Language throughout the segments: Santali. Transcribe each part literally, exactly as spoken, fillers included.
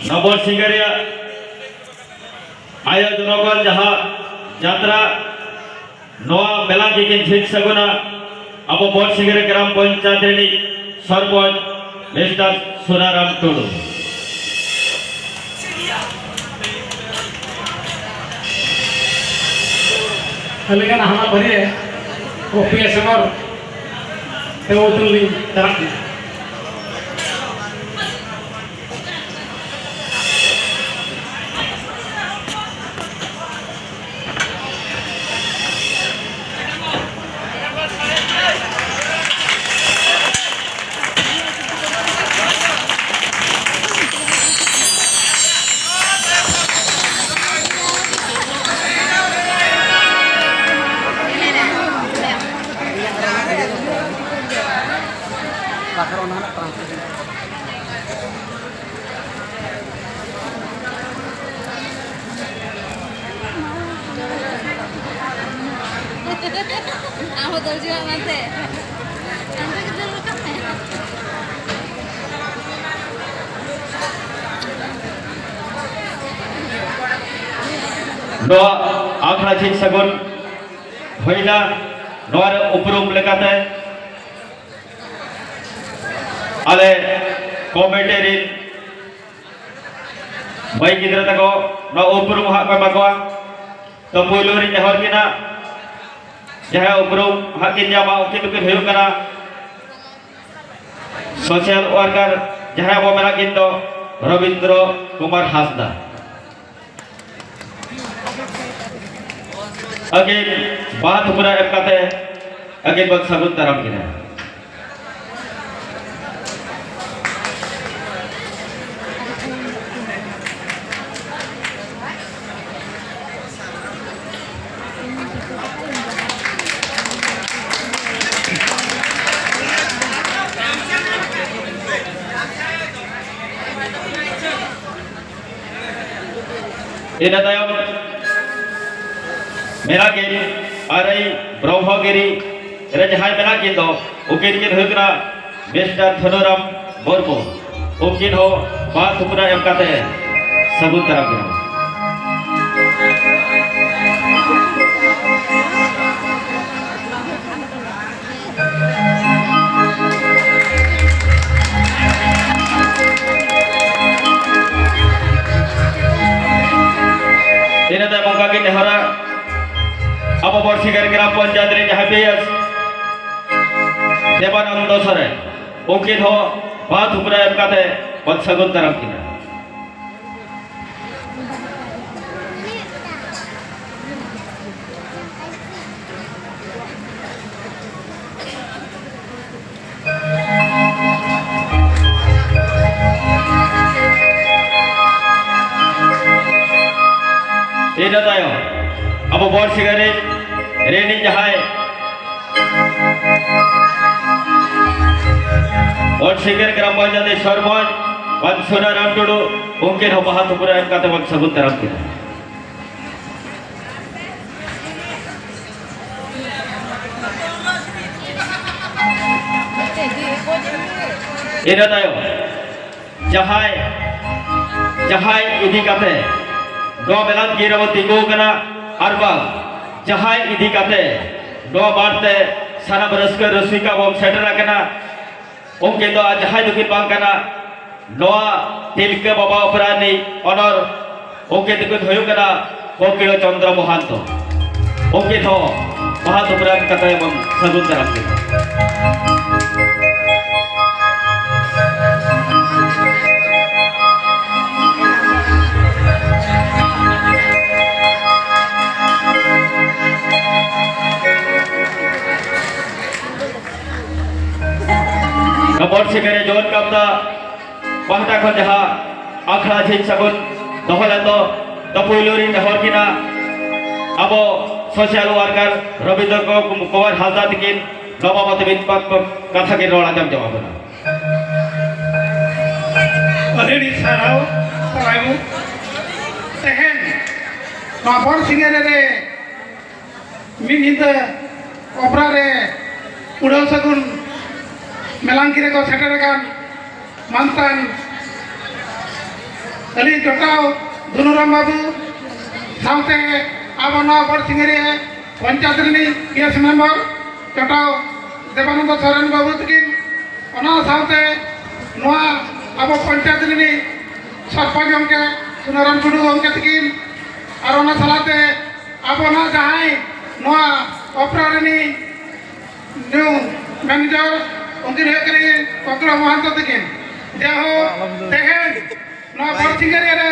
ᱱᱚᱵᱚᱞ ᱥᱤᱝᱜᱟᱹᱨᱤᱭᱟᱹ ᱟᱭᱳ ᱡᱚᱱᱚᱜᱚᱱ ᱡᱟᱦᱟᱸ ᱡᱟᱛᱨᱟ, ᱱᱚᱣᱟ ᱢᱮᱞᱟ ᱜᱮᱠᱤᱱ ᱡᱷᱤᱡ ᱥᱟᱹᱜᱩᱱᱟ ᱟᱵᱚ ᱵᱚᱲ ᱥᱤᱝᱜᱟᱹᱨᱤᱭᱟᱹ ᱜᱨᱟᱢ ᱯᱚᱧᱪᱟᱭᱮᱛ ᱨᱤᱱᱤᱡ ᱥᱚᱨᱯᱚᱧᱪ ᱢᱤᱥᱴᱟᱨ ᱥᱩᱱᱟᱨᱟᱢ ᱴᱩᱰᱩ᱾ ᱟᱹᱞᱤᱧᱟᱜ ᱦᱟᱱᱟ ᱵᱟᱹᱨᱭᱟᱹ ᱚᱯᱤᱭᱟ ᱥᱚᱢᱚᱨ ᱛᱮ ᱩᱛᱩ ᱞᱤᱧ ᱪᱟᱞᱟᱜ ᱠᱟᱱᱟ᱾ ᱟᱢ ᱦᱚᱸ ᱫᱚᱨᱡᱤ ᱢᱟ ᱢᱮᱱᱛᱮ᱾ ᱱᱚᱣᱟ ᱟᱠᱷᱲᱟ ᱡᱷᱤᱡ ᱥᱟᱹᱜᱩᱱ ᱦᱩᱭᱱᱟ᱾ ᱱᱚᱣᱟ ᱨᱮ ᱩᱯᱨᱩᱢ ᱞᱮᱠᱟᱛᱮ ᱟᱞᱮ ᱠᱚᱢᱤᱴᱤ ᱨᱤᱱ ᱢᱟᱹᱭ ᱜᱤᱫᱽᱨᱟᱹ ᱛᱟᱠᱚ ᱱᱚᱣᱟ ᱩᱯᱨᱩᱢ ᱦᱟᱸᱜ ᱠᱚ ᱮᱢᱟ ᱠᱚᱣᱟ᱾ ᱛᱚ, ᱯᱩᱭᱞᱩ ᱨᱤᱧ ᱱᱮᱦᱚᱨ ᱠᱤᱱᱟ, ᱡᱟᱦᱟᱸᱭ ᱩᱯᱨᱩᱢ ᱦᱟᱸᱜ ᱠᱤᱱ ᱧᱟᱢᱟ, ᱩᱱᱠᱤᱱ ᱫᱚᱠᱤᱱ ᱦᱩᱭᱩᱜ ᱠᱟᱱᱟ ᱥᱳᱥᱟᱞ ᱣᱟᱨᱠᱟᱨ, ᱡᱟᱦᱟᱸᱭ ᱟᱵᱚ ᱢᱮᱱᱟᱜ ᱠᱤᱱ ᱫᱚ ᱨᱚᱵᱤᱱᱫᱨᱚ ᱠᱩᱢᱟᱨ ᱦᱟᱸᱥᱫᱟ᱾ ᱟᱹᱠᱤᱱ ᱵᱟᱦᱟ ᱛᱷᱩᱯᱨᱟᱹ ᱮᱢ ᱠᱟᱛᱮ ᱟᱹᱠᱤᱱ ᱵᱚᱱ ᱥᱟᱹᱜᱩᱱ ᱫᱟᱨᱟᱢ ᱠᱤᱱᱟ᱾ ᱤᱱᱟᱹ ᱛᱟᱭᱚᱢ ᱢᱮᱱᱟᱜ ᱠᱤᱱ ᱟᱨᱮᱭ ᱵᱨᱚᱦᱢᱚᱜᱤᱨᱤ ᱨᱮ ᱡᱟᱦᱟᱸᱭ ᱢᱮᱱᱟᱜ ᱠᱤᱱ ᱫᱚ, ᱩᱱᱠᱤᱱ ᱠᱤᱱ ᱦᱩᱭᱩᱜ ᱠᱟᱱᱟ ᱢᱤᱥᱴᱟᱨ ᱫᱷᱚᱱᱩᱨᱟᱢ ᱢᱩᱨᱢᱩ᱾ ᱩᱱᱠᱤᱱ ᱦᱚᱸ ᱵᱟᱦᱟ ᱛᱷᱩᱯᱨᱟᱹ ᱮᱢ ᱠᱟᱛᱮ ᱥᱟᱹᱜᱩᱱ ᱫᱟᱨᱟᱢ ᱠᱤᱱᱟ᱾ ᱤᱱᱟᱹ ᱛᱟᱭᱚᱢ ᱚᱱᱠᱟ ᱜᱮ ᱱᱮᱦᱚᱨᱟ ᱟᱵᱚ ᱵᱚᱲᱥᱤᱜᱟᱨ ᱜᱨᱟᱢ ᱯᱚᱧᱪᱟᱭᱮᱛ ᱨᱮ ᱡᱟᱦᱟᱸᱭ ᱯᱤ ᱮᱥ ᱫᱮᱵᱟᱱᱚᱱᱫᱚ ᱥᱚᱨᱮᱱ, ᱩᱱᱠᱤᱱ ᱦᱚᱸ ᱵᱟᱦᱟ ᱛᱷᱩᱯᱨᱟᱹ ᱮᱢ ᱠᱟᱛᱮ ᱵᱚᱱ ᱥᱟᱹᱜᱩᱱ ᱫᱟᱨᱟᱢ ᱠᱤᱱᱟ᱾ ᱤᱱᱟᱹ ᱛᱟᱭᱚᱢ ᱟᱵᱚ ᱵᱚᱲᱥᱤᱜᱟᱨ ᱨᱤᱱᱤᱡ ᱡᱟᱦᱟᱸᱭ ᱵᱚᱲᱥᱤᱜᱟᱨ ᱜᱨᱟᱢ ᱯᱚᱧᱪᱟᱭᱮᱛ ᱥᱚᱨᱯᱚᱧᱪ ᱵᱟᱱ ᱥᱩᱱᱟᱨᱟᱢ ᱴᱩᱰᱩ, ᱩᱱᱠᱤᱱ ᱦᱚᱸ ᱵᱟᱦᱟ ᱛᱷᱩᱯᱨᱟᱹ ᱮᱢ ᱠᱟᱛᱮ ᱵᱚᱱ ᱥᱟᱹᱜᱩᱱ ᱫᱟᱨᱟᱢ ᱠᱤᱱᱟ᱾ ᱤᱱᱟᱹ ᱛᱟᱭᱚᱢ ᱡᱟᱦᱟᱸᱭ, ᱡᱟᱦᱟᱸᱭ ᱤᱫᱤ ᱠᱟᱛᱮ ᱱᱚᱣᱟ ᱢᱮᱞᱟᱱ ᱜᱤᱨᱟᱹ ᱵᱚ ᱛᱤᱸᱜᱩ ᱟᱠᱟᱱᱟ, ᱟᱨ ᱵᱟᱝ ᱡᱟᱦᱟᱸᱭ ᱤᱫᱤ ᱠᱟᱛᱮ ᱱᱚᱣᱟ ᱢᱟᱴ ᱛᱮ ᱥᱟᱱᱟᱢ ᱨᱟᱹᱥᱠᱟᱹ ᱨᱟᱹᱥᱠᱟ ᱵᱚᱱ ᱥᱮᱴᱮᱨ ᱟᱠᱟᱱᱟ, ᱩᱱᱠᱤᱱ ᱫᱚ ᱟᱨ ᱡᱟᱦᱟᱸᱭ ᱫᱚᱠᱤᱱ ᱵᱟᱝ ᱠᱟᱱᱟ, ᱱᱚᱣᱟ ᱛᱤᱞᱠᱟᱹ ᱵᱟᱵᱟ ᱚᱯᱮᱨᱟ ᱨᱤᱱᱤᱡ ᱚᱱᱚᱨ ᱩᱱᱠᱤᱱ ᱫᱚᱠᱤᱱ ᱦᱩᱭᱩᱜ ᱠᱟᱱᱟ ᱵᱚᱝᱠᱤᱲᱚ ᱪᱚᱱᱫᱨᱚ ᱢᱚᱦᱟᱱᱛᱚ᱾ ᱩᱱᱠᱤᱱ ᱦᱚᱸ ᱵᱟᱦᱟ ᱛᱷᱩᱯᱨᱟᱹ ᱠᱟᱛᱮ ᱵᱚᱱ ᱥᱟᱹᱜᱩᱱ ᱫᱟᱨᱟᱢ ᱠᱤᱱᱟ᱾ ᱱᱚᱵᱚᱨ ᱥᱤᱠᱟᱹᱨᱤᱭᱟᱹ ᱡᱳᱦᱚᱨ ᱠᱟᱯᱛᱟ ᱯᱟᱦᱴᱟ ᱠᱷᱚᱱ ᱡᱟᱦᱟᱸ ᱟᱠᱷᱲᱟ ᱡᱷᱤᱡ ᱥᱟᱹᱜᱩᱱ ᱫᱚᱦᱚ ᱞᱮᱱ ᱫᱚ, ᱫᱚ ᱯᱩᱭᱞᱩ ᱨᱤᱧ ᱱᱮᱦᱚᱨ ᱠᱤᱱᱟ ᱟᱵᱚ social worker ᱨᱚᱵᱤᱱᱫᱨᱚ ᱠᱩᱢᱟᱨ ᱦᱟᱸᱥᱫᱟ ᱛᱤᱠᱤᱱ, ᱱᱚᱣᱟ ᱵᱟᱵᱚᱛ ᱢᱤᱫ ᱵᱟᱨ ᱠᱚ ᱠᱟᱛᱷᱟ ᱠᱤᱱ ᱨᱚᱲ ᱟᱸᱡᱚᱢ ᱡᱚᱝ ᱟᱵᱚᱱᱟ᱾ ᱟᱹᱰᱤ ᱟᱹᱰᱤ ᱥᱟᱨᱦᱟᱣ ᱯᱟᱞᱟᱭᱢᱩ᱾ ᱛᱮᱦᱮᱧ ᱱᱚᱣᱟ ᱵᱚᱲ ᱥᱤᱸᱜᱟᱹᱨᱤᱭᱟᱹ ᱨᱮ ᱢᱤᱫ ᱧᱤᱫᱟᱹ ᱚᱯᱮᱨᱟ ᱨᱮ ᱩᱰᱟᱹᱣ ᱥᱟᱹᱜᱩᱱ ᱢᱮᱞᱟᱱ ᱜᱤᱨᱟᱹ ᱠᱚ ᱥᱮᱴᱮᱨ ᱟᱠᱟᱱ ᱢᱟᱱᱛᱟᱱ ᱟᱹᱞᱤᱧ ᱡᱚᱴᱟᱣ ᱫᱷᱚᱱᱩᱨᱟᱢ ᱵᱟᱹᱵᱩ ᱥᱟᱶᱛᱮ ᱟᱵᱚ ᱱᱚᱣᱟ ᱵᱚᱲ ᱥᱤᱝᱜᱟᱹᱨᱤᱭᱟᱹ ᱯᱚᱧᱪᱟᱭᱮᱛ ᱨᱤᱱᱤᱡ ᱯᱤ ᱮᱥ ᱢᱮᱢᱵᱟᱨ ᱡᱚᱴᱟᱣ ᱫᱮᱵᱟᱱᱚᱱᱫᱚ ᱥᱚᱨᱮᱱ ᱵᱟᱹᱵᱩ ᱛᱟᱹᱠᱤᱱ, ᱚᱱᱟ ᱥᱟᱶᱛᱮ ᱱᱚᱣᱟ ᱟᱵᱚ ᱯᱚᱧᱪᱟᱭᱮᱛ ᱨᱤᱱᱤᱡ ᱥᱚᱨᱯᱚᱧᱪ ᱜᱚᱢᱠᱮ ᱥᱩᱱᱟᱨᱟᱢ ᱴᱩᱰᱩ ᱜᱚᱢᱠᱮ ᱛᱟᱹᱠᱤᱱ, ᱟᱨ ᱚᱱᱟ ᱥᱟᱞᱟᱜ ᱛᱮ ᱟᱵᱚ ᱱᱚᱣᱟ ᱡᱟᱦᱟᱸᱭ ᱱᱚᱣᱟ ᱚᱯᱮᱨᱟ ᱨᱤᱱᱤᱡ ᱱᱤᱭᱩ ᱢᱮᱱᱮᱡᱟᱨ, ᱩᱱᱠᱤᱱ ᱦᱩᱭᱩᱜ ᱠᱟᱱᱟ ᱠᱚᱠᱲᱟ ᱢᱚᱦᱟᱱᱛᱚ ᱛᱟᱹᱠᱤᱱ᱾ ᱡᱟᱭᱦᱳᱠ, ᱛᱮᱦᱮᱧ ᱱᱚᱣᱟ ᱵᱚᱲ ᱥᱤᱝᱜᱟᱹᱨᱤᱭᱟᱹ ᱨᱮ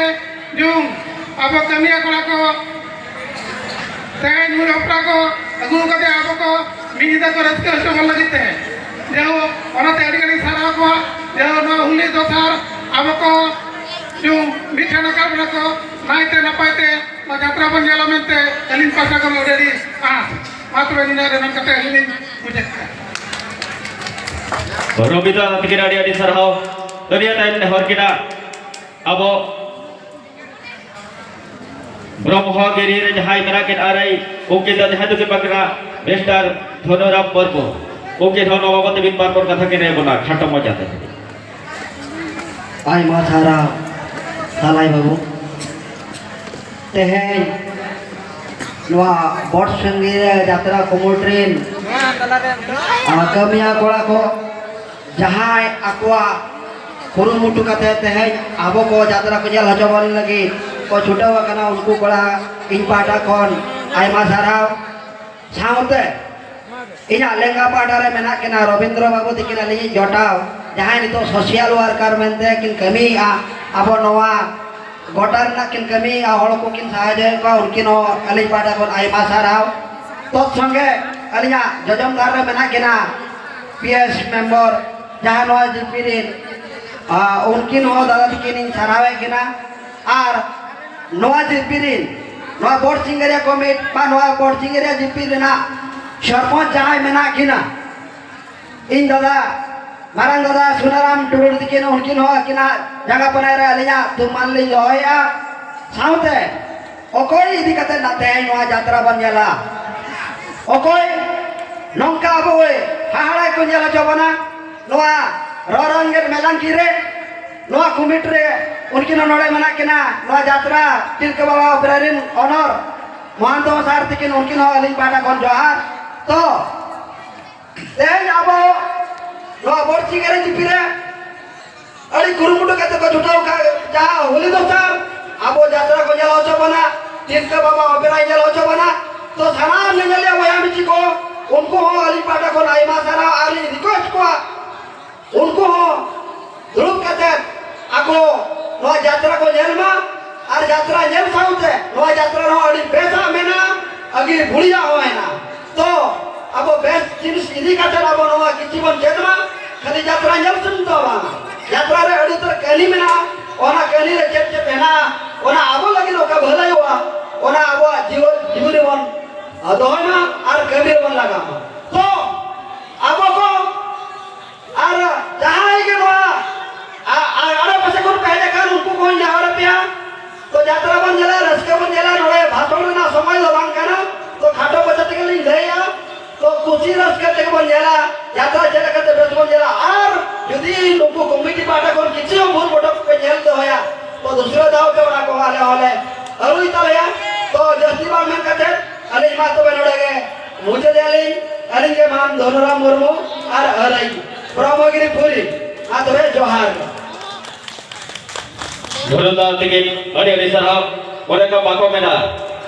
ᱡᱩᱢ ᱟᱵᱚ ᱠᱟᱹᱢᱤᱭᱟᱹ ᱠᱚᱲᱟ ᱠᱚ ᱛᱮᱦᱮᱧ ᱱᱩᱭ ᱚᱯᱮᱨᱟ ᱠᱚ ᱟᱹᱜᱩ ᱠᱟᱛᱮ ᱟᱵᱚ ᱠᱚ ᱢᱤᱫ ᱧᱤᱫᱟᱹ ᱠᱚ ᱨᱟᱹᱥᱠᱟᱹ ᱦᱚᱪᱚ ᱵᱚᱱ ᱞᱟᱹᱜᱤᱫ ᱛᱮ᱾ ᱡᱟᱭᱦᱳᱠ, ᱚᱱᱟᱛᱮ ᱟᱹᱰᱤ ᱟᱹᱰᱤ ᱥᱟᱨᱦᱟᱣ ᱠᱚᱣᱟ᱾ ᱡᱟᱭᱦᱳᱠ, ᱱᱚᱣᱟ ᱦᱩᱞᱤ ᱫᱚᱥᱟᱨ ᱟᱵᱚ ᱠᱚ ᱡᱩᱢ ᱢᱤᱫ ᱴᱷᱮᱱ ᱟᱠᱟᱫ ᱵᱚᱱᱟ ᱠᱚ, ᱱᱟᱭᱛᱮ ᱱᱟᱯᱟᱭ ᱛᱮ ᱱᱚᱣᱟ ᱡᱟᱛᱨᱟ ᱵᱚᱱ ᱧᱮᱞᱟ ᱢᱮᱱᱛᱮ ᱟᱹᱞᱤᱧ ᱯᱟᱦᱴᱟ ᱠᱷᱚᱱ ᱟᱹᱰᱤ ᱟᱹᱰᱤ ᱟᱸᱥ᱾ ᱢᱟ ᱛᱚᱵᱮ ᱱᱤᱱᱟᱹᱜ ᱨᱮ ᱢᱮᱱ ᱠᱟᱛᱮ ᱟᱹᱞᱤᱧ ᱞᱤᱧ ᱢᱩᱪᱟᱹᱫ ᱠᱮᱫᱟ᱾ ᱨᱚᱵᱤᱫᱟ ᱛᱟᱹᱠᱤᱱ ᱟᱹᱰᱤ ᱟᱹᱰᱤ ᱥᱟᱨᱦᱟᱣ᱾ ᱟᱹᱰᱤ ᱟᱸᱴ ᱱᱮᱦᱚᱨ ᱠᱮᱫᱟ ᱟᱵᱚ ᱵᱨᱚᱦᱢᱚᱜᱤᱨᱤ ᱨᱮ ᱡᱟᱦᱟᱸᱭ ᱢᱮᱱᱟᱜ ᱠᱤᱱ ᱟᱨ ᱟᱭ ᱩᱱᱠᱤᱱ ᱫᱚ ᱡᱟᱦᱟᱸᱭ ᱫᱚᱠᱤᱱ ᱵᱟᱠᱷᱨᱟ ᱢᱤᱥᱴᱟᱨ ᱫᱷᱚᱱᱩᱨᱟᱢ ᱢᱩᱨᱢᱩ, ᱩᱱᱠᱤᱱ ᱦᱚᱸ ᱱᱚᱣᱟ ᱵᱟᱵᱚᱫ ᱛᱮ ᱢᱤᱫ ᱵᱟᱨ ᱠᱚ ᱠᱟᱛᱷᱟ ᱠᱤᱱ ᱞᱟᱹᱭ ᱵᱚᱱᱟ ᱠᱷᱟᱴᱚ ᱢᱟᱪᱷᱟ ᱛᱮ᱾ ᱟᱭᱢᱟ ᱥᱟᱨᱦᱟᱣ ᱥᱟᱞᱟᱭ ᱵᱟᱹᱵᱩ᱾ ᱛᱮᱦᱮᱧ ᱱᱚᱣᱟ ᱵᱚᱴ ᱥᱤᱝᱜᱟᱹᱨᱤᱭᱟᱹ ᱡᱟᱛᱨᱟ ᱠᱚᱢᱤᱴᱤ ᱨᱮᱱ, ᱟᱨ ᱠᱟᱹᱢᱤᱭᱟᱹ ᱠᱚᱲᱟ ᱠᱚ ᱡᱟᱦᱟᱸᱭ ᱟᱠᱚᱣᱟᱜ ᱠᱩᱨᱩᱢᱩᱴᱩ ᱠᱟᱛᱮ ᱛᱮᱦᱮᱧ ᱟᱵᱚ ᱠᱚ ᱡᱟᱛᱨᱟ ᱠᱚ ᱧᱮᱞ ᱦᱚᱪᱚ ᱵᱚᱱ ᱞᱟᱹᱜᱤᱫ ᱠᱚ ᱪᱷᱩᱴᱟᱹᱣ ᱟᱠᱟᱱᱟ, ᱩᱱᱠᱩ ᱠᱚᱲᱟ ᱤᱧ ᱯᱟᱦᱴᱟ ᱠᱷᱚᱱ ᱟᱭᱢᱟ ᱥᱟᱨᱦᱟᱣ᱾ ᱥᱟᱶᱛᱮ ᱤᱧᱟᱹᱜ ᱞᱮᱸᱜᱟ ᱯᱟᱦᱴᱟ ᱨᱮ ᱢᱮᱱᱟᱜ ᱠᱤᱱᱟ ᱨᱚᱵᱤᱱᱫᱨᱚ ᱵᱟᱹᱵᱩ ᱛᱤᱠᱤᱱ, ᱟᱹᱞᱤᱧᱤᱡ ᱡᱚᱴᱟᱣ, ᱡᱟᱦᱟᱸᱭ ᱱᱤᱛᱚᱜ ᱥᱳᱥᱟᱞ ᱣᱟᱨᱠᱟᱨ ᱢᱮᱱᱛᱮ ᱠᱤᱱ ᱠᱟᱹᱢᱤᱭᱮᱫᱼᱟ ᱟᱵᱚ ᱱᱚᱣᱟ ᱜᱚᱴᱟ ᱨᱮᱱᱟᱜ ᱠᱤᱱ ᱠᱟᱹᱢᱤᱭᱮᱫᱼᱟ, ᱦᱚᱲ ᱠᱚᱠᱤᱱ ᱥᱟᱦᱟᱡᱽᱡᱚᱭᱮᱫ ᱠᱚᱣᱟ, ᱩᱱᱠᱤᱱ ᱦᱚᱸ ᱟᱹᱞᱤᱧ ᱯᱟᱦᱴᱟ ᱠᱷᱚᱱ ᱟᱭᱢᱟ ᱥᱟᱨᱦᱟᱣ᱾ ᱛᱚᱛ ᱥᱚᱸᱜᱮ ᱟᱹᱞᱤᱧᱟᱜ ᱡᱚᱡᱚᱢ ᱫᱷᱟᱨᱮ ᱨᱮ ᱢᱮᱱᱟᱜ ᱠᱤᱱᱟ ᱯᱤ ᱮᱥ ᱢᱮᱢᱵᱚᱨ, ᱡᱟᱦᱟᱸ ᱱᱚᱣᱟ ᱡᱤᱯᱤ ᱨᱤᱱ, ᱟᱨ ᱩᱱᱠᱤᱱ ᱦᱚᱸ ᱫᱟᱫᱟ ᱛᱤᱠᱤᱱᱤᱧ ᱥᱟᱨᱦᱟᱣᱮᱫ ᱠᱤᱱᱟ᱾ ᱟᱨ ᱱᱚᱣᱟ ᱡᱤᱯᱤ ᱨᱤᱱ, ᱱᱚᱣᱟ ᱵᱚᱲ ᱥᱤᱝᱜᱟᱹᱨᱤᱭᱟᱹ ᱠᱚᱢᱤᱴᱤ ᱵᱟ ᱱᱚᱣᱟ ᱵᱚᱲ ᱥᱤᱝᱜᱟᱹᱨᱤᱭᱟᱹ ᱡᱤᱯᱤ ᱨᱮᱱᱟᱜ ᱥᱚᱨᱯᱚᱧᱪ ᱡᱟᱦᱟᱸᱭ ᱢᱮᱱᱟᱜ ᱠᱤᱱᱟ, ᱤᱧ ᱫᱟᱫᱟ, ᱢᱟᱨᱟᱝ ᱫᱟᱫᱟ ᱥᱩᱱᱟᱨᱟᱢ ᱴᱩᱰᱩ ᱛᱤᱠᱤᱱ, ᱩᱱᱠᱤᱱ ᱦᱚᱸ ᱟᱹᱠᱤᱱᱟᱜ ᱡᱟᱸᱜᱟ ᱯᱟᱱᱟᱭ ᱨᱮ ᱟᱹᱞᱤᱧᱟᱜ ᱛᱷᱩᱢ ᱢᱟᱱ ᱞᱤᱧ ᱫᱚᱦᱚᱭᱮᱫᱼᱟ᱾ ᱥᱟᱶᱛᱮ ᱚᱠᱚᱭ ᱤᱫᱤ ᱠᱟᱛᱮ ᱱᱟᱜ ᱛᱮᱦᱮᱧ ᱱᱚᱣᱟ ᱡᱟᱛᱨᱟ ᱵᱚᱱ ᱧᱮᱞᱟ, ᱚᱠᱚᱭ ᱱᱚᱝᱠᱟ ᱟᱵᱚ ᱦᱟᱦᱟᱲᱟ ᱠᱚ ᱧᱮᱞ ᱦᱚᱪᱚ ᱵᱚᱱᱟ ᱱᱚᱣᱟ ᱨᱚᱨᱚᱝᱜᱮᱨ ᱢᱮᱞᱟᱝᱠᱤ ᱨᱮ, ᱱᱚᱣᱟ ᱠᱚᱢᱤᱴᱤ ᱨᱮ ᱩᱱᱠᱤᱱ ᱦᱚᱸ ᱱᱚᱰᱮ ᱢᱮᱱᱟᱜ ᱠᱤᱱᱟ, ᱱᱚᱣᱟ ᱡᱟᱛᱨᱟ ᱛᱤᱞᱠᱟᱹ ᱵᱟᱵᱟ ᱚᱯᱮᱨᱟ ᱨᱤᱱ ᱚᱱᱚᱨ ᱢᱚᱦᱟᱱᱛᱚ ᱥᱟᱨ ᱛᱤᱠᱤᱱ, ᱩᱱᱠᱤᱱ ᱦᱚᱸ ᱟᱹᱞᱤᱧ ᱯᱟᱦᱴᱟ ᱠᱷᱚᱱ ᱡᱚᱦᱟᱨ᱾ ᱛᱚ ᱛᱮᱦᱮᱧ ᱟᱵᱚ ᱱᱚᱣᱟ ᱵᱚᱲᱥᱤᱝᱜᱟᱹᱨᱤ ᱡᱤᱯᱤ ᱨᱮ ᱟᱹᱰᱤ ᱠᱩᱨᱩᱢᱩᱴᱩ ᱠᱟᱛᱮ ᱠᱚ ᱪᱷᱩᱴᱟᱹᱣ ᱠᱟᱜ, ᱡᱟᱦᱟᱸ ᱦᱳᱞᱤ ᱫᱚᱥᱟᱨ ᱟᱵᱚ ᱡᱟᱛᱨᱟ ᱠᱚ ᱧᱮᱞ ᱦᱚᱪᱚ ᱵᱚᱱᱟ, ᱛᱤᱞᱠᱟᱹ ᱵᱟᱵᱟ ᱚᱯᱮᱨᱟᱭ ᱧᱮᱞ ᱦᱚᱪᱚ ᱵᱚᱱᱟ᱾ ᱛᱚ ᱥᱟᱱᱟᱢ ᱧᱮᱧᱮᱞᱤᱭᱟᱹ ᱵᱚᱭᱦᱟ ᱢᱤᱥᱤ ᱠᱚ, ᱩᱱᱠᱩ ᱦᱚᱸ ᱟᱹᱞᱤᱧ ᱯᱟᱦᱴᱟ ᱠᱷᱚᱱ ᱟᱭᱢᱟ ᱥᱟᱨᱦᱟᱣ ᱟᱨ ᱞᱤᱧ ᱨᱤᱠᱩᱭᱮᱥᱴ ᱠᱚᱣᱟ, ᱩᱱᱠᱩ ᱦᱚᱸ ᱫᱩᱲᱩᱵ ᱠᱟᱛᱮ ᱟᱠᱚ ᱱᱚᱣᱟ ᱡᱟᱛᱨᱟ ᱠᱚ ᱧᱮᱞ ᱢᱟ᱾ ᱟᱨ ᱡᱟᱛᱨᱟ ᱧᱮᱞ ᱥᱟᱶᱛᱮ ᱱᱚᱣᱟ ᱡᱟᱛᱨᱟ ᱨᱮᱦᱚᱸ ᱟᱹᱰᱤ ᱵᱮᱥᱟᱜ ᱢᱮᱱᱟᱜᱼᱟ, ᱟᱹᱰᱤ ᱵᱩᱲᱤᱭᱟᱜ ᱦᱚᱸ ᱢᱮᱱᱟᱜᱼᱟ᱾ ᱛᱚ ᱟᱵᱚ ᱵᱮᱥ ᱡᱤᱱᱤᱥ ᱤᱫᱤ ᱠᱟᱛᱮ ᱟᱵᱚ ᱱᱚᱣᱟ ᱠᱤᱪᱷᱩ ᱵᱚᱱ ᱪᱮᱫ ᱢᱟ, ᱠᱷᱟᱹᱞᱤ ᱡᱟᱛᱨᱟ ᱧᱮᱞ ᱥᱩᱢᱩᱝ ᱫᱚ ᱵᱟᱝ, ᱡᱟᱛᱨᱟ ᱨᱮ ᱟᱹᱰᱤ ᱩᱛᱟᱹᱨ ᱠᱟᱹᱦᱱᱤ ᱢᱮᱱᱟᱜᱼᱟ, ᱚᱱᱟ ᱠᱟᱹᱦᱱᱤ ᱨᱮ ᱪᱮᱫ ᱪᱮᱫ ᱦᱮᱱᱟᱜᱼᱟ, ᱚᱱᱟ ᱟᱵᱚ ᱞᱟᱹᱜᱤᱫ ᱚᱠᱟ ᱵᱷᱟᱹᱞᱟᱹᱭᱚᱜᱼᱟ, ᱚᱱᱟ ᱟᱵᱚᱣᱟᱜ ᱡᱤᱵᱚᱱ ᱡᱤᱵᱚᱱ ᱨᱮᱵᱚᱱ ᱫᱚᱦᱚᱭ ᱢᱟ ᱟᱨ ᱠᱟᱹᱢᱤ ᱨᱮᱵᱚᱱ ᱞᱟᱜᱟᱣ ᱢᱟ᱾ ᱛᱚ ᱟᱵᱚ ᱠᱚ ᱟᱨ ᱡᱟᱦᱟᱸᱭ ᱜᱮ ᱱᱚᱣᱟ ᱟ-, ᱟ-, ᱟᱲᱮ ᱯᱟᱥᱮ ᱠᱷᱚᱱ ᱯᱮ ᱦᱮᱡ ᱟᱠᱟᱱ, ᱩᱱᱠᱩ ᱠᱚᱦᱚᱸᱧ ᱱᱮᱦᱚᱨ ᱟᱯᱮᱭᱟ᱾ ᱛᱚ ᱡᱟᱛᱨᱟ ᱵᱚᱱ ᱧᱮᱞᱟ, ᱨᱟᱹᱥᱠᱟᱹ ᱵᱚᱱ ᱧᱮᱞᱟ, ᱱᱚᱰᱮ ᱵᱷᱟᱥᱚᱱ ᱨᱮᱱᱟᱜ ᱥᱚᱢᱚᱭ ᱫᱚ ᱵᱟᱝ ᱠᱟᱱᱟ᱾ ᱛᱚ ᱠᱷᱟᱴᱚ ᱢᱟᱪᱷᱟ ᱛᱮᱜᱮ ᱞᱤᱧ ᱞᱟᱹᱭᱟ, ᱛᱚ ᱠᱩᱥᱤ ᱨᱟᱹᱥᱠᱟᱹ ᱛᱮᱜᱮ ᱵᱚᱱ ᱧᱮᱞᱟ, ᱡᱟᱛᱨᱟ ᱪᱮᱫ ᱞᱮᱠᱟᱛᱮ ᱵᱮᱥ ᱵᱚᱱ ᱧᱮᱞᱟ᱾ ᱟᱨ ᱡᱩᱫᱤ ᱱᱩᱠᱩ ᱠᱚᱢᱤᱴᱤ ᱯᱟᱦᱴᱟ ᱠᱷᱚᱱ ᱠᱤᱪᱷᱩ ᱦᱚᱸ ᱵᱷᱩᱞ ᱵᱚᱴᱚᱠ ᱯᱮ ᱧᱮᱞ ᱫᱚᱦᱚᱭᱟ, ᱛᱚ ᱫᱩᱥᱨᱟᱹ ᱫᱷᱟᱣ ᱛᱮ ᱚᱱᱟ ᱠᱚ ᱟᱞᱮ ᱦᱚᱸᱞᱮ ᱟᱹᱨᱩᱭ ᱛᱟᱞᱮᱭᱟ᱾ ᱛᱚ ᱡᱟᱹᱥᱛᱤ ᱵᱟᱝ ᱢᱮᱱ ᱠᱟᱛᱮ ᱟᱹᱞᱤᱧ ᱢᱟ ᱛᱚᱵᱮ ᱱᱚᱰᱮ ᱜᱮ ᱢᱩᱪᱟᱹᱫᱮᱜᱼᱟ ᱞᱤᱧ᱾ ᱟᱹᱞᱤᱧ ᱜᱮ ᱢᱟᱱ ᱫᱷᱚᱱᱩᱨᱟᱢ ᱢᱩᱨᱢᱩ ᱟᱨ ᱟᱹᱨᱟᱹᱭ ᱵᱨᱚᱦᱢᱚᱜᱤᱨᱤ ᱯᱩᱨᱤ᱾ ᱢᱟ ᱛᱚᱵᱮ ᱡᱚᱦᱟᱨ᱾ ᱫᱷᱚᱱᱩᱨᱟᱢ ᱛᱤᱠᱤᱱ ᱟᱹᱰᱤ ᱟᱹᱰᱤ ᱥᱟᱨᱦᱟᱣ᱾ ᱚᱱᱮ ᱠᱚ ᱵᱟᱠᱚ ᱢᱮᱱᱟ,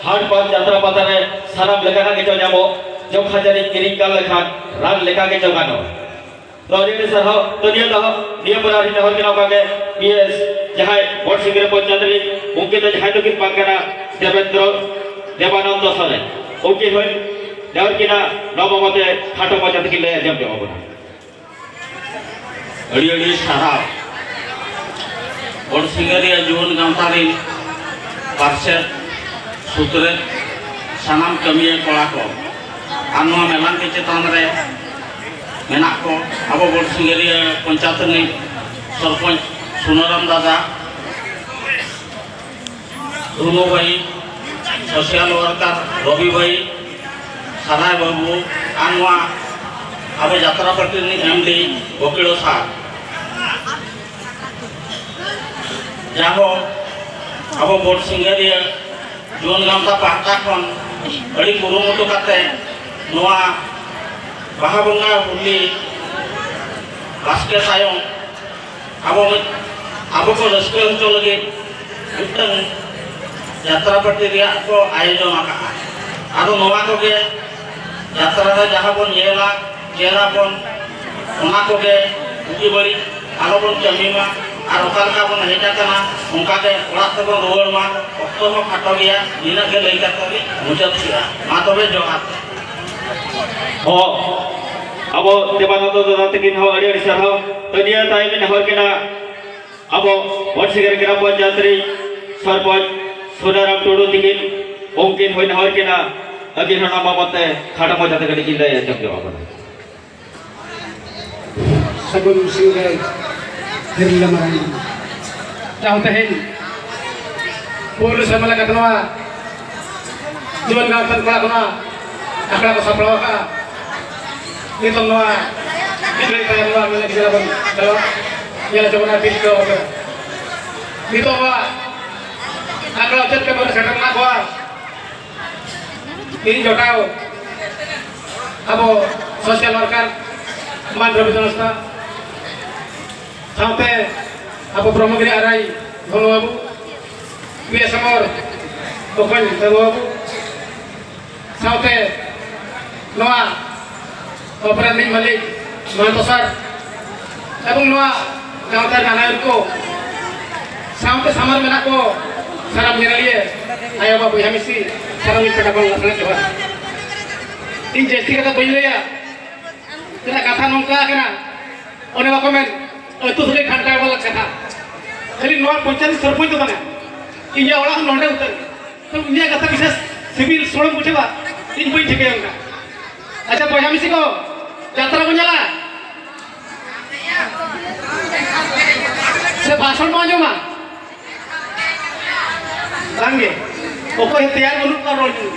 ᱦᱟᱴ ᱯᱟᱛ ᱡᱟᱛᱨᱟ ᱯᱟᱛᱟ ᱨᱮ ᱥᱟᱱᱟᱢ ᱞᱮᱠᱟᱱᱟᱜ ᱜᱮᱪᱚ ᱧᱟᱢᱚᱜ, ᱡᱚᱠᱷᱟ ᱡᱟᱹᱱᱤᱡ ᱠᱤᱨᱤᱧ ᱠᱟᱱ ᱞᱮᱠᱷᱟᱱ ᱨᱟᱱ ᱞᱮᱠᱟ ᱜᱮᱪᱚ ᱜᱟᱱᱚᱜ᱾ ᱛᱚ ᱟᱹᱰᱤ ᱟᱹᱰᱤ ᱥᱟᱨᱦᱟᱣ᱾ ᱛᱚ ᱱᱤᱭᱟᱹ ᱫᱚ, ᱱᱤᱭᱟᱹ ᱯᱚᱨᱮ ᱟᱹᱰᱤ ᱱᱮᱦᱚᱨ ᱠᱟᱱᱟ ᱚᱱᱠᱟ ᱜᱮ ᱯᱤ ᱮᱥ ᱡᱟᱦᱟᱸᱭ ᱵᱚᱲᱥᱤᱝᱜᱟᱹᱨᱤ ᱯᱚᱧᱪᱟᱭᱮᱛ ᱨᱤᱱ, ᱩᱱᱠᱤᱱ ᱫᱚ ᱡᱟᱦᱟᱸᱭ ᱫᱚᱠᱤᱱ ᱵᱟᱝ ᱠᱟᱱᱟ, ᱫᱮᱵᱮᱱᱫᱨᱚ ᱫᱮᱵᱟᱱᱚᱱᱫᱚ ᱥᱚᱨᱮᱱ, ᱩᱱᱠᱤᱱ ᱦᱚᱸ ᱱᱮᱦᱚᱨ ᱠᱤᱱᱟ ᱱᱚᱣᱟ ᱵᱟᱵᱚᱛ ᱛᱮ ᱠᱷᱟᱴᱚ ᱢᱟᱪᱷᱟ ᱛᱮᱠᱤᱱ ᱞᱟᱹᱭ ᱟᱸᱡᱚᱢ ᱧᱚᱜ ᱟᱵᱚᱱᱟ᱾ ᱟᱹᱰᱤ ᱟᱹᱰᱤ ᱥᱟᱨᱦᱟᱣ᱾ ᱵᱚᱲᱥᱤᱝᱜᱟᱹᱨᱤᱭᱟᱹ ᱡᱩᱣᱟᱹᱱ ᱜᱟᱶᱛᱟ ᱨᱤᱱ ᱯᱟᱨᱥᱮᱛ, ᱥᱩᱛᱨᱮᱛ, ᱥᱟᱱᱟᱢ ᱠᱟᱹᱢᱤᱭᱟᱹ ᱠᱚᱲᱟ ᱠᱚ ᱟᱨ ᱱᱚᱣᱟ ᱢᱮᱞᱟᱱ ᱠᱚ ᱪᱮᱛᱟᱱ ᱨᱮ ᱢᱮᱱᱟᱜ ᱠᱚ, ᱟᱵᱚ ᱵᱚᱲᱥᱤᱝᱜᱟᱹᱨᱤᱭᱟᱹ ᱯᱚᱧᱪᱟᱭᱮᱛ ᱨᱤᱱᱤᱡ ᱥᱚᱨᱯᱚᱧᱪ ᱥᱩᱱᱟᱹᱨᱟᱢ ᱫᱟᱫᱟ, ᱫᱷᱩᱱᱩ ᱵᱷᱟᱹᱭ, ᱥᱳᱥᱟᱞ ᱣᱟᱨᱠᱟᱨ ᱨᱚᱵᱤ ᱵᱷᱟᱹᱭ, ᱥᱟᱨᱦᱟᱭ ᱵᱟᱹᱵᱩ, ᱟᱨ ᱱᱚᱣᱟ ᱟᱵᱚ ᱡᱟᱛᱨᱟ ᱯᱟᱹᱴᱤ ᱨᱤᱱᱤᱡ ᱮᱢ ᱰᱤ ᱵᱚᱠᱤᱲᱚ ᱥᱟᱨ᱾ ᱡᱟᱦᱳ, ᱟᱵᱚ ᱵᱚᱱ ᱥᱤᱸᱜᱟᱹᱨᱤᱭᱟᱹ ᱡᱩᱣᱟᱹᱱ ᱜᱟᱶᱛᱟ ᱯᱟᱦᱴᱟ ᱠᱷᱚᱱ ᱟᱹᱰᱤ ᱠᱩᱨᱩᱢᱩᱴᱩ ᱠᱟᱛᱮ ᱱᱚᱣᱟ ᱵᱟᱦᱟ ᱵᱚᱸᱜᱟ ᱦᱳᱞᱤ ᱵᱟᱥᱠᱮ ᱛᱟᱭᱚᱢ ᱟᱵᱚ ᱢᱤᱫ, ᱟᱵᱚ ᱠᱚ ᱨᱟᱹᱥᱠᱟᱹ ᱦᱚᱪᱚ ᱞᱟᱹᱜᱤᱫ ᱢᱤᱫᱴᱟᱝ ᱡᱟᱛᱨᱟ ᱯᱟᱹᱴᱤ ᱨᱮᱭᱟᱜ ᱠᱚ ᱟᱭᱳᱡᱚᱱ ᱟᱠᱟᱫᱼᱟ᱾ ᱟᱫᱚ ᱱᱚᱣᱟ ᱠᱚᱜᱮ ᱡᱟᱛᱨᱟ ᱨᱮ ᱡᱟᱦᱟᱸ ᱵᱚᱱ ᱧᱮᱞᱟ, ᱧᱮᱞᱟᱵᱚᱱ, ᱚᱱᱟ ᱠᱚᱜᱮ ᱵᱩᱜᱤ ᱵᱟᱹᱲᱤᱡ ᱟᱞᱚᱵᱚᱱ ᱠᱟᱹᱢᱤ ᱢᱟ᱾ ᱟᱨ ᱚᱠᱟ ᱞᱮᱠᱟ ᱵᱚᱱ ᱦᱮᱡ ᱟᱠᱟᱱᱟ, ᱚᱱᱠᱟ ᱜᱮ ᱚᱲᱟᱜ ᱛᱮᱵᱚᱱ ᱨᱩᱣᱟᱹᱲ ᱢᱟ᱾ ᱚᱠᱛᱚ ᱦᱚᱸ ᱠᱷᱟᱴᱚ ᱜᱮᱭᱟ, ᱱᱤᱱᱟᱹᱜ ᱜᱮ ᱞᱟᱹᱭ ᱠᱟᱛᱮ ᱜᱮ ᱢᱩᱪᱟᱹᱫ ᱠᱮᱫᱼᱟ᱾ ᱢᱟ ᱛᱚᱵᱮ ᱡᱚᱦᱟᱨ᱾ ᱦᱚᱸ, ᱟᱵᱚ ᱫᱮᱵᱟᱱᱚᱱᱫᱚ ᱫᱟᱫᱟ ᱛᱟᱹᱠᱤᱱ ᱦᱚᱸ ᱟᱹᱰᱤ ᱟᱹᱰᱤ ᱥᱟᱨᱦᱟᱣ᱾ ᱛᱚ, ᱱᱤᱭᱟᱹ ᱛᱟᱭᱚᱢ ᱱᱮᱦᱚᱨ ᱠᱤᱱᱟ ᱟᱵᱚ ᱵᱚᱱᱥᱤᱜᱟᱨ ᱜᱨᱟᱢ ᱯᱚᱧᱪᱟᱭᱮᱛ ᱨᱤᱱ ᱥᱚᱨᱯᱚᱧᱪ ᱥᱩᱱᱟᱨᱟᱢ ᱴᱩᱰᱩ ᱛᱤᱠᱤᱱ, ᱩᱱᱠᱤᱱ ᱦᱚᱸ ᱱᱮᱦᱚᱨ ᱠᱤᱱᱟ, ᱟᱹᱠᱤᱱ ᱦᱚᱸ ᱱᱚᱣᱟ ᱵᱟᱵᱚᱫ ᱛᱮ ᱠᱷᱟᱴᱚ ᱢᱟᱪᱷᱟ ᱛᱮ ᱠᱟᱹᱴᱤᱡ ᱠᱤᱱ ᱞᱟᱹᱭ ᱟᱸᱡᱚᱢ ᱧᱚᱜ ᱟᱵᱚᱱᱟ᱾ ᱥᱟᱹᱜᱩᱱ ᱥᱤᱸᱜᱟᱹᱲ ᱛᱤᱨᱞᱟᱹ ᱢᱟᱨᱟᱝ᱾ ᱡᱟᱦᱟᱸ ᱛᱮᱦᱮᱧ ᱯᱳᱭᱞᱳ ᱥᱮᱨᱢᱟ ᱞᱮᱠᱟᱛᱮ ᱱᱚᱣᱟ ᱡᱩᱣᱟᱹᱱ ᱜᱟᱶᱛᱟ ᱠᱚᱲᱟ ᱠᱚ ᱱᱚᱣᱟ ᱟᱠᱷᱲᱟ ᱠᱚ ᱥᱟᱯᱲᱟᱣ ᱟᱠᱟᱫᱼᱟ᱾ ᱱᱤᱛᱚᱜ ᱱᱚᱣᱟ ᱢᱤᱫ ᱜᱷᱟᱹᱲᱤᱡ ᱛᱟᱭᱚᱢ ᱱᱚᱣᱟ ᱢᱮᱱᱮᱫ ᱜᱤᱫᱽᱨᱟᱹ ᱵᱚᱱ ᱪᱟᱞᱟᱜᱼᱟ, ᱧᱮᱞ ᱦᱚᱪᱚ ᱵᱚᱱᱟ ᱛᱤᱞᱠᱟᱹ ᱵᱟᱵᱟ᱾ ᱱᱤᱛᱚᱜ ᱱᱚᱣᱟ ᱟᱠᱷᱲᱟ ᱪᱮᱫ ᱞᱮᱠᱟ ᱵᱚᱱ ᱥᱮᱴᱮᱨ ᱢᱮᱱᱟᱜ ᱠᱚᱣᱟ? ᱤᱧ ᱡᱚᱴᱟᱣ ᱟᱵᱚ social worker ᱢᱟᱱ ᱨᱚᱵᱤᱱᱫᱨᱚ ᱦᱟᱸᱥᱫᱟ, ᱥᱟᱶᱛᱮ ᱟᱵᱚ ᱵᱨᱚᱦᱢᱚᱜᱤᱨᱤ ᱟᱨᱟᱭ ᱫᱷᱚᱱᱩ ᱵᱟᱹᱵᱩ, ᱯᱤᱭᱟ ᱥᱚᱢᱚᱨ ᱵᱚᱠᱚᱧ ᱫᱷᱚᱱᱩ ᱵᱟᱹᱵᱩ, ᱥᱟᱶᱛᱮ ᱱᱚᱣᱟ ᱚᱯᱮᱨᱟ ᱨᱤᱱᱤᱡ ᱢᱟᱹᱞᱤᱠ ᱢᱟᱦᱟᱱᱛᱚ ᱥᱟᱨ ᱮᱵᱚᱝ ᱱᱚᱣᱟ ᱜᱟᱶᱛᱟ ᱨᱮᱱ ᱟᱱᱟᱭᱚᱨ ᱠᱚ, ᱥᱟᱶᱛᱮ ᱥᱟᱢᱟᱝ ᱨᱮ ᱢᱮᱱᱟᱜ ᱠᱚ ᱥᱟᱱᱟᱢ ᱧᱮᱧᱮᱞᱤᱭᱟᱹ, ᱟᱭᱳ ᱵᱟᱵᱟ, ᱵᱚᱭᱦᱟ ᱢᱤᱥᱤ, ᱥᱟᱱᱟᱢ ᱢᱤᱫ ᱯᱟᱦᱴᱟ ᱠᱷᱚᱱ ᱞᱟᱥᱟᱲᱦᱮᱫ ᱡᱚᱦᱟᱨ᱾ ᱤᱧ ᱡᱟᱹᱥᱛᱤ ᱠᱟᱛᱷᱟ ᱵᱟᱹᱧ ᱞᱟᱹᱭᱟ, ᱪᱮᱫᱟᱜ ᱠᱟᱛᱷᱟ ᱱᱚᱝᱠᱟ ᱠᱟᱱᱟ, ᱚᱱᱮ ᱵᱟᱠᱚ ᱢᱮᱱ, ᱟᱹᱛᱩ ᱥᱟᱹᱜᱟᱹᱭ ᱜᱷᱟᱱᱴᱟ ᱵᱟᱞᱟ ᱠᱟᱛᱷᱟ᱾ ᱠᱷᱟᱹᱞᱤ ᱱᱚᱣᱟ ᱯᱚᱧᱪᱟᱭᱮᱛ ᱥᱚᱨᱯᱚᱧᱪ ᱫᱚ ᱵᱟᱝᱟ, ᱤᱧᱟᱹᱜ ᱚᱲᱟᱜ ᱦᱚᱸ ᱱᱚᱰᱮ ᱩᱛᱟᱹᱨ᱾ ᱛᱚ ᱩᱱᱤᱭᱟᱜ ᱠᱟᱛᱷᱟ ᱵᱤᱥᱮᱥ ᱥᱤᱵᱤᱞ ᱥᱚᱲᱚᱢ ᱵᱩᱡᱷᱟᱹᱣᱟ, ᱤᱧ ᱵᱟᱹᱧ ᱴᱷᱤᱠᱟᱹᱭᱟ ᱚᱱᱠᱟ᱾ ᱟᱪᱪᱷᱟ ᱵᱚᱭᱦᱟ ᱢᱤᱥᱤ ᱠᱚ, ᱡᱟᱛᱨᱟ ᱵᱚᱱ ᱧᱮᱞᱟ ᱥᱮ ᱵᱷᱟᱥᱚᱱ ᱵᱚᱱ ᱟᱸᱡᱚᱢᱟ? ᱵᱟᱝᱜᱮ, ᱚᱠᱚᱭ ᱦᱚᱸ ᱛᱮᱭᱟᱨ ᱵᱟᱹᱱᱩᱜ ᱠᱚᱣᱟ ᱨᱚᱲ ᱡᱚᱝ᱾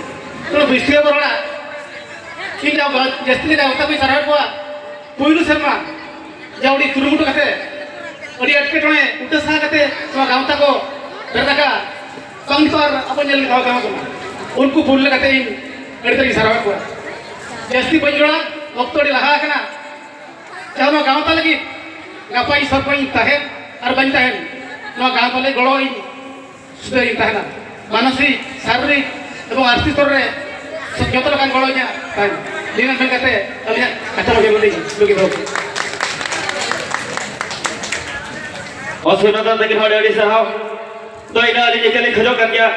ᱛᱚ ᱵᱤᱥᱛᱤ ᱵᱚᱱ ᱨᱚᱲᱟ᱾ ᱤᱧ ᱫᱚ ᱡᱟᱹᱥᱛᱤ ᱞᱮᱠᱟ ᱚᱠᱟ ᱠᱚᱧ ᱥᱟᱨᱦᱟᱣ ᱠᱚᱣᱟ, ᱯᱩᱭᱞᱩ ᱥᱮᱨᱢᱟ ᱡᱟ ᱩᱰᱤ ᱠᱩᱨᱩᱢᱩᱴᱩ ᱠᱟᱛᱮ ᱟᱹᱰᱤ ᱮᱴᱠᱮᱴᱚᱬᱮ ᱩᱴᱟᱹ ᱥᱟᱦᱟ ᱠᱟᱛᱮ ᱱᱚᱣᱟ ᱜᱟᱶᱛᱟ ᱠᱚ ᱵᱮᱨᱮᱫ ᱟᱠᱟᱫ, ᱵᱟᱝ ᱱᱤᱛᱚᱜ ᱟᱨ ᱟᱵᱚ ᱧᱮᱞ ᱞᱮᱠᱟ ᱦᱚᱸ ᱜᱟᱱᱚᱜ ᱠᱟᱱᱟ᱾ ᱩᱱᱠᱩ ᱵᱷᱩᱞ ᱞᱮᱠᱟᱛᱮ ᱤᱧ ᱟᱹᱰᱤ ᱛᱮᱫ ᱤᱧ ᱥᱟᱨᱦᱟᱣᱮᱫ ᱠᱚᱣᱟ᱾ ᱡᱟᱹᱥᱛᱤ ᱵᱟᱹᱧ ᱨᱚᱲᱟ, ᱚᱠᱛᱚ ᱟᱹᱰᱤ ᱞᱟᱦᱟ ᱟᱠᱟᱱᱟ᱾ ᱡᱟᱦᱟᱸ ᱱᱚᱣᱟ ᱜᱟᱶᱛᱟ ᱞᱟᱹᱜᱤᱫ ᱜᱟᱯᱟ ᱤᱧ ᱥᱚᱨᱯᱚᱧᱪ ᱤᱧ ᱛᱟᱦᱮᱸᱱ ᱟᱨ ᱵᱟᱹᱧ ᱛᱟᱦᱮᱸᱱ, ᱱᱚᱣᱟ ᱜᱟᱶᱛᱟ ᱞᱟᱹᱜᱤᱫ ᱜᱚᱲᱚ ᱤᱧ ᱥᱩᱫᱷᱟᱹ ᱤᱧ ᱛᱟᱦᱮᱸᱱᱟ᱾ ᱢᱟᱱᱚᱥᱤᱠ, ᱥᱟᱨᱤᱨᱤᱠ ᱮᱵᱚᱝ ᱟᱨᱛᱷᱤᱠ ᱥᱛᱚᱨ ᱨᱮ ᱡᱚᱛᱚ ᱞᱮᱠᱟᱱ ᱜᱚᱲᱚ ᱤᱧᱟ ᱛᱟᱦᱮᱸᱱ᱾ ᱱᱤᱱᱟᱹᱜ ᱢᱮᱱ ᱠᱟᱛᱮ ᱟᱹᱞᱤᱧᱟᱜ ᱠᱟᱛᱷᱟ ᱢᱩᱪᱟᱹᱫ ᱞᱤᱧ ᱵᱟᱹᱜᱤ ᱫᱚᱦᱚ ᱠᱮᱫᱟ᱾ ᱚᱥᱩᱱᱚᱫᱟ ᱛᱟᱹᱠᱤᱱ ᱦᱚᱸ ᱟᱹᱰᱤ ᱟᱹᱰᱤ ᱥᱟᱨᱦᱟᱣ᱾ ᱛᱚ ᱤᱱᱟᱹ ᱟᱹᱞᱤᱧ ᱮᱠᱟᱞ ᱞᱤᱧ ᱠᱷᱚᱡᱚᱜ ᱠᱟᱱ ᱜᱮᱭᱟ,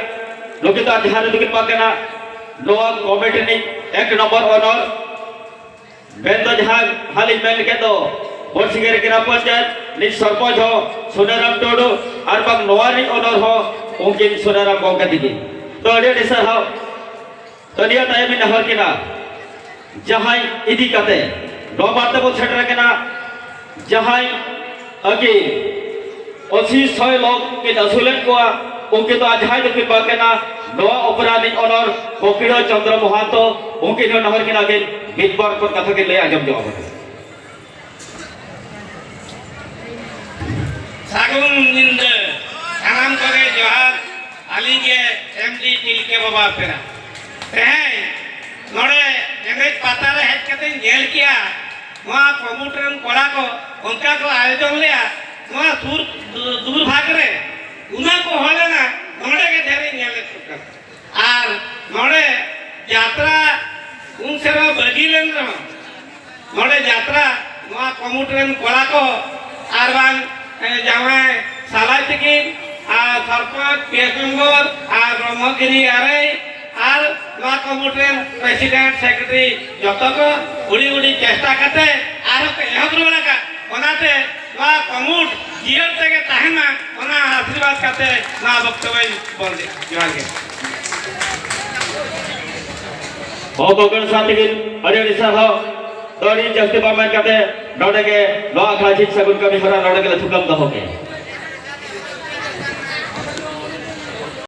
ᱱᱩᱠᱤᱱ ᱫᱚ ᱟᱨ ᱡᱟᱦᱟᱸ ᱨᱮ ᱫᱚᱠᱤᱱ ᱯᱟᱠ ᱠᱟᱱᱟ, ᱱᱚᱣᱟ ᱠᱚᱢᱤᱴᱤ ᱨᱤᱱᱤᱡ ᱮᱠ ᱱᱚᱢᱵᱚᱨ ᱚᱱᱚᱨ ᱢᱮᱱ ᱫᱚ ᱡᱟᱦᱟᱸ ᱦᱟᱞᱤᱧ ᱢᱮᱱ ᱠᱮᱫ ᱫᱚ, ᱵᱚᱱᱥᱤᱝᱜᱟᱹᱨᱤ ᱜᱨᱟᱢ ᱯᱚᱧᱪᱟᱭᱮᱛ ᱨᱤᱱᱤᱡ ᱥᱚᱨᱯᱚᱧᱪ ᱦᱚᱸ ᱥᱩᱱᱟᱨᱟᱢ ᱴᱩᱰᱩ ᱟᱨ ᱵᱟᱝ ᱱᱚᱣᱟ ᱨᱤᱱᱤᱡ ᱚᱱᱚᱨ ᱦᱚᱸ ᱩᱱᱠᱤᱱ ᱥᱩᱱᱟᱨᱟᱢ ᱜᱚᱢᱠᱮ ᱛᱤᱠᱤᱱ᱾ ᱛᱚ ᱟᱹᱰᱤ ᱟᱹᱰᱤ ᱥᱟᱨᱦᱟᱣ᱾ ᱛᱚ ᱱᱤᱭᱟᱹ ᱛᱟᱭᱚᱢ ᱤᱧ ᱱᱮᱦᱚᱨ ᱠᱤᱱᱟ, ᱡᱟᱦᱟᱸᱭ ᱤᱫᱤ ᱠᱟᱛᱮ ᱱᱚᱣᱟ ᱵᱟᱨ ᱛᱮᱵᱚᱱ ᱥᱮᱴᱮᱨ ᱟᱠᱟᱱᱟ, ᱡᱟᱦᱟᱸᱭ ᱟᱹᱠᱤᱱ ᱟᱹᱥᱤ ᱥᱚᱭ ᱞᱚᱠ ᱠᱤᱱ ᱟᱹᱥᱩᱞᱮᱫ ᱠᱚᱣᱟ, ᱩᱱᱠᱤᱱ ᱫᱚ ᱟᱨ ᱡᱟᱦᱟᱸᱭ ᱫᱚᱠᱤᱱ ᱵᱟᱝ ᱠᱟᱱᱟ, ᱱᱚᱣᱟ ᱚᱯᱮᱨᱟ ᱨᱤᱱᱤᱡ ᱚᱱᱚᱨ ᱠᱚᱠᱤᱲᱟᱹ ᱪᱚᱱᱫᱨᱚ ᱢᱚᱦᱟᱱᱛᱚ, ᱩᱱᱠᱤᱱ ᱦᱚᱸ ᱱᱮᱦᱚᱨ ᱠᱤᱱᱟ ᱠᱤᱱ ᱢᱤᱫ ᱵᱟᱨ ᱠᱚ ᱠᱟᱛᱷᱟ ᱠᱤᱱ ᱞᱟᱹᱭ ᱟᱸᱡᱚᱢ ᱧᱚᱜ ᱟᱵᱚᱱᱟ᱾ ᱥᱟᱹᱜᱩᱱ ᱧᱤᱫᱟᱹ, ᱥᱟᱱᱟᱢ ᱠᱚᱜᱮ ᱡᱚᱦᱟᱨ᱾ ᱟᱹᱞᱤᱧ ᱜᱮ ᱮᱢ ᱰᱤ ᱛᱤᱞᱠᱟᱹ ᱵᱟᱵᱟ ᱯᱮᱲᱟ᱾ ᱛᱮᱦᱮᱧ ᱱᱚᱰᱮ ᱮᱱᱮᱡ ᱯᱟᱛᱟ ᱨᱮ ᱦᱮᱡ ᱠᱟᱛᱮᱧ ᱧᱮᱞ ᱠᱮᱜᱼᱟ, ᱱᱚᱣᱟ ᱠᱚᱢᱩᱴ ᱨᱮᱱ ᱠᱚᱲᱟ ᱠᱚ ᱚᱱᱠᱟ ᱠᱚ ᱟᱭᱳᱡᱚᱱ ᱞᱮᱜᱼᱟ, ᱱᱚᱣᱟ ᱥᱩᱨ ᱫᱩᱨ ᱵᱷᱟᱜᱽ ᱨᱮ ᱩᱱᱟᱹᱜ ᱠᱚ ᱦᱚᱲ ᱞᱮᱱᱟ, ᱱᱚᱰᱮ ᱜᱮ ᱰᱷᱮᱨ ᱤᱧ ᱧᱮᱞ ᱞᱮᱫ ᱠᱚ ᱠᱟᱱᱟ᱾ ᱟᱨ ᱱᱚᱰᱮ ᱡᱟᱛᱨᱟ ᱩᱱ ᱥᱮᱨᱢᱟ ᱵᱟᱹᱜᱤ ᱞᱮᱱ ᱨᱮᱦᱚᱸ, ᱱᱚᱰᱮ ᱡᱟᱛᱨᱟ ᱱᱚᱣᱟ ᱠᱚᱢᱩᱴ ᱨᱮᱱ ᱠᱚᱲᱟ ᱠᱚ ᱟᱨ ᱵᱟᱝ, ᱮ, ᱡᱟᱶᱟᱭ ᱥᱟᱞᱟᱭ ᱛᱟᱹᱠᱤᱱ ᱟᱨ ᱥᱚᱨᱯᱚᱧᱪ, ᱯᱤ ᱮᱥ ᱢᱮᱢᱵᱚᱨ ᱟᱨ ᱵᱨᱚᱦᱢᱚᱜᱤᱨᱤ ᱟᱨ ᱟᱨ ᱱᱚᱣᱟ ᱠᱚᱢᱩᱴ ᱨᱮᱱ ᱯᱨᱮᱥᱤᱰᱮᱱᱴ, ᱥᱮᱠᱨᱮᱴᱟᱨᱤ ᱡᱚᱛᱚ ᱠᱚ ᱩᱰᱤ ᱩᱰᱤ ᱪᱮᱥᱴᱟ ᱠᱟᱛᱮ ᱟᱨᱦᱚᱸ ᱠᱚ ᱮᱦᱚᱵ ᱨᱩᱣᱟᱹᱲ ᱟᱠᱟᱫ᱾ ᱚᱱᱟᱛᱮ ᱱᱚᱣᱟ ᱠᱚᱢᱩᱴ ᱡᱤᱭᱟᱹᱲ ᱛᱮᱜᱮ ᱛᱟᱦᱮᱱ ᱢᱟ, ᱚᱱᱟ ᱟᱥᱤᱨᱵᱟᱫᱽ ᱠᱟᱛᱮ ᱱᱚᱣᱟ ᱵᱚᱠᱛᱚᱵᱚᱧ ᱵᱚᱱᱫᱮ᱾ ᱡᱚᱦᱟᱨ ᱜᱮ᱾ ᱦᱚᱸ, ᱜᱚᱜᱚ ᱥᱟᱱᱛᱤᱜᱤᱨ, ᱟᱹᱰᱤ ᱟᱹᱰᱤ ᱥᱟᱨᱦᱟᱣ᱾ ᱛᱚ, ᱟᱹᱰᱤ ᱡᱟᱹᱥᱛᱤ ᱵᱟᱝ ᱢᱮᱱ ᱠᱟᱛᱮ ᱱᱚᱰᱮ ᱜᱮ ᱱᱚᱣᱟ ᱟᱠᱷᱲᱟ ᱡᱷᱤᱡ ᱥᱟᱹᱜᱩᱱ ᱠᱟᱹᱢᱤ ᱦᱚᱨᱟ ᱱᱚᱰᱮ ᱜᱮᱞᱮ ᱛᱷᱩᱠᱟᱹᱢ ᱫᱚᱦᱚ ᱠᱮᱫ᱾